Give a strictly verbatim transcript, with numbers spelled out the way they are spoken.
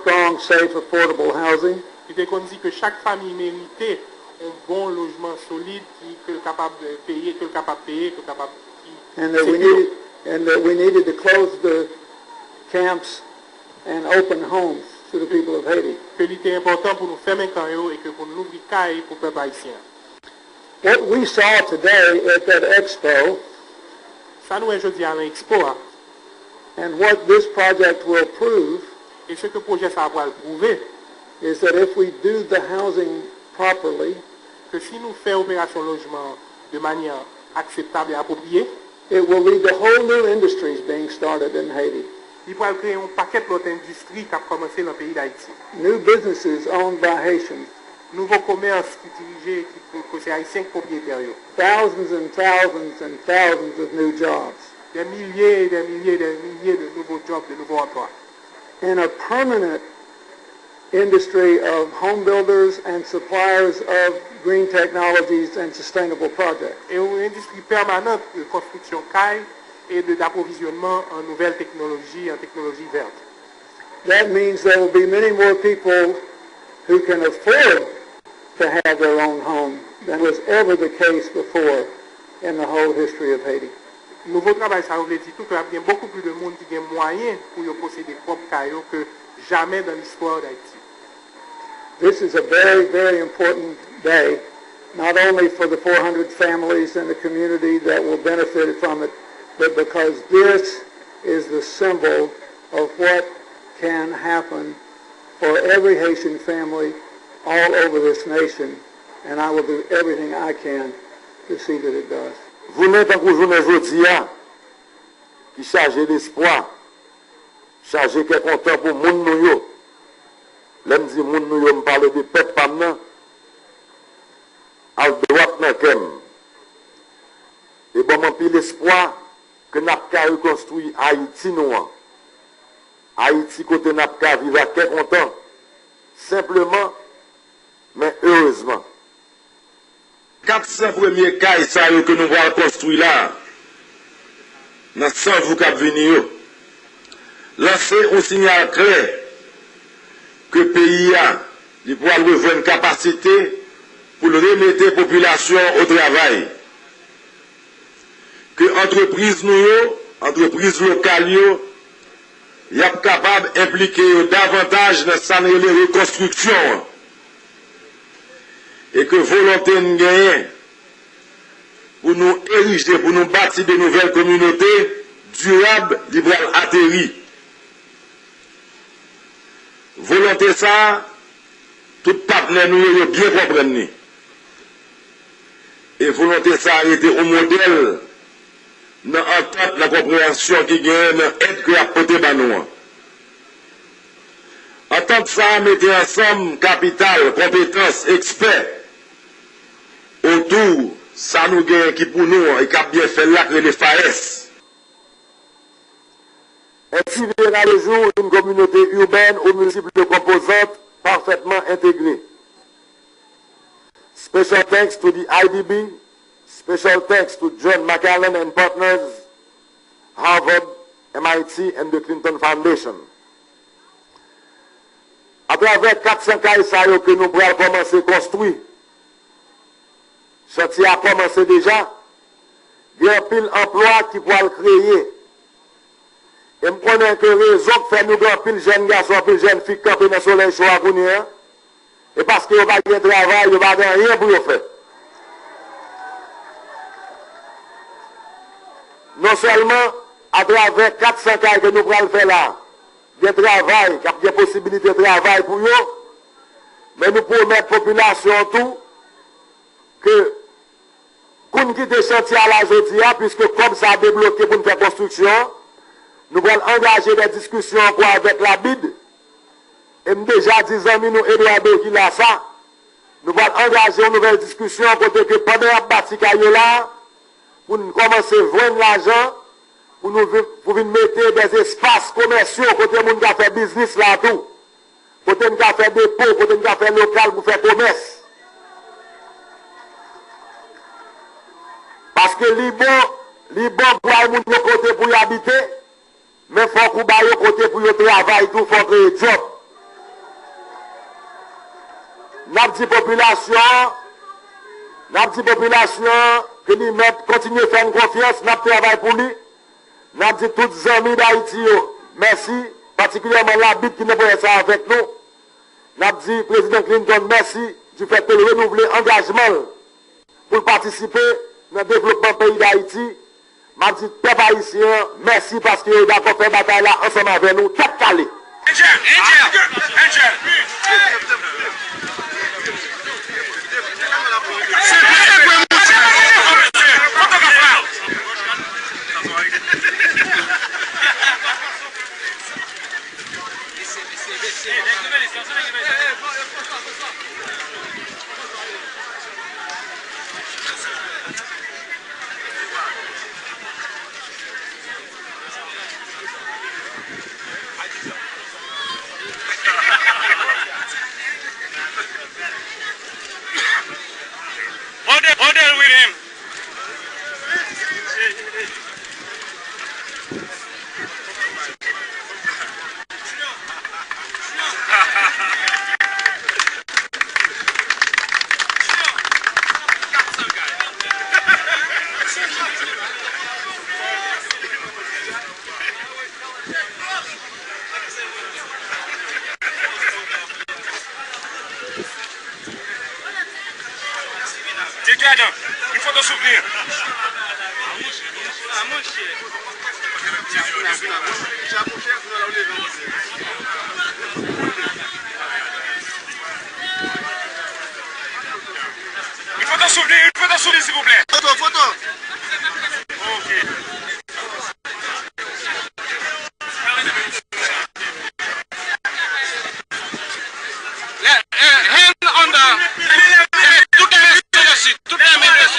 Strong, safe, affordable housing. Li te konn di ke chak fanmi merite yon bon lojman solid ki, ke l kapab, eh, peye, ke l kapab peye, ke l kapab, ki And that we sekire. Needed, and that we needed to close the camps and open homes to the people of Haiti. Ke li te enpòtan pou nou fèmen kan yo e ke pou n louvri kay pou pèp ayisyen an. What we saw today at that expo Sa nou wè jodi a nan ekspo a, and what this project will prove e se ke pwojè sa a pral pwouve, is that if we do the housing properly, ke si nou fè operasyon lojman de manyè akseptab e apwopriye, it will lead to whole new industries being started in Haiti. Li pral kreye yon pakèt lòt endistri k ap kòmanse nan peyi Dayiti. New businesses owned by Haitians. Nouvo komès ki dirije, ki, ke se Ayisyen ki pwopriyetè yo. Thousands and thousands and thousands of new jobs. Des milliers et des milliers et des milliers de nouveaux jobs, de nouveaux emplois. And a permanent industry of home builders and suppliers of green technologies and sustainable projects. E yon endistri pèmanan de konstriksyon kay e de, d'aprovizyonman an nouvèl teknoloji, an teknoloji vèt. That means there will be many more people who can afford to have their own home than was ever the case before in the whole history of Haiti. Nouvo travay sa yo vle di tou ke ap gen bokou plis de moun ki gen mwayen pou yo posede pwòp kay yo ke jamè dan listwa Dayiti. This is a very, very important day, not only for the four hundred families in the community that will benefit from it, but because this is the symbol of what can happen for every Haitian family all over this nation, and I will do everything I can to see that it does. Jounen tankou jounen jodi a, ki chaje lespwa, chaje kè kontan pou moun nou yo. Lè m di moun nou yo, m pale de pèp pa m nan, al dwat nan kè m. E ban m anpil espwa ke n ap ka rekonstwi Ayiti nou an. Ayiti kote n ap ka viv ak kè kontan, senpleman, men erezman. Kat san premye kay sa yo ke nou pral konstwi la, nan san jou k ap vini yo, lanse yon siyal klè ke peyi a, li pral rejwenn kapasite pou l remete popilasyon an o travay. Ke antrepriz nou yo, antrepriz lokal yo, y ap kapab enplike yo davantaj nan sa n rele rekonstriksyon an. E ke volonte n genyen pou nou erije, pou nou bati de nouvèl kominote dirab, li pral ateri. Volonte sa a, tout patnè nou yo, yo byen konprann li. E volonte sa a rete yon modèl nan antant, nan konpreyansyon ki genyen nan èd ke y ap pote ba nou an. Antant sa a mete ansanm kapital, konpetans, ekspè otou sa nou genyen ki pou nou an e k ap byen fè l la, k rele FAES. Haiti verra le jour, une communauté urbaine aux multiples composantes parfaitement intégrées. Special thanks to the I D B, special thanks to John McAllen and Partners, Harvard, M I T, and the Clinton Foundation. Atravè kat san kay sa yo ke nou pral kòmanse konstwi, chantye a kòmanse deja, gen anpil anplwa ki pral kreye. E m konnen ke rezon k fè nou gen anpil jèn gason, anpil jèn fi k kanpe nan solèy cho a kounye a, e paske yo pa gen travay, yo pa gen anyen pou yo fè. Non sèlman atravè kat san kay ke nou pral fè la, gen travay, k ap gen posibilite travay pou yo, men nou pwomèt popilasyon an tou ke Pou n kite chantye a la jodi a, piske kòb sa a debloke pou n fè konstriksyon an, nou pral angaje de diskisyon ankò avèk Labid. E m deja di zanmi nou Edouardo ki la sa, nou pral angaje yon nouvèl diskisyon kote ke pandan y ap bati kay yo la, pou n kòmanse jwenn lajan, pou nou vin, pou vin mete de espas komèsyo kote moun ka fè biznis la tou. Kote n ka fè depo, kote n ka fè lokal pou fè komès. Paske li bon, li bon pou bay moun yo kote pou y abite, men fòk ou ba yo kote pou yo travay tou, fòk kreye djòb. N ap di popilasyon an, n ap di popilasyon an ke li mèt kontinye fè n konfyans, n ap travay pou li. N ap di tout zanmi Dayiti yo mèsi, patikilyèman Labid ki nan pwojè sa a avèk nou. N ap di Prezidan Clinton mèsi difèt ke l renouvle angajman l pou l patisipe nan devlopman peyi Dayiti. M ap di pèp ayisyen an mèsi paske yo dakò fè batay la ansanm avè nou tèt kale. Angel! Angel! Angel! Hold it, hold it with him. Direktè Adam, une photo souvenir. Une photo souvenir, une photo souvenir, s'il vous plaît. Foto, foto. Ok. Lè, eh, hand on the, eh, tout lè men sou desi, tout lè men desi.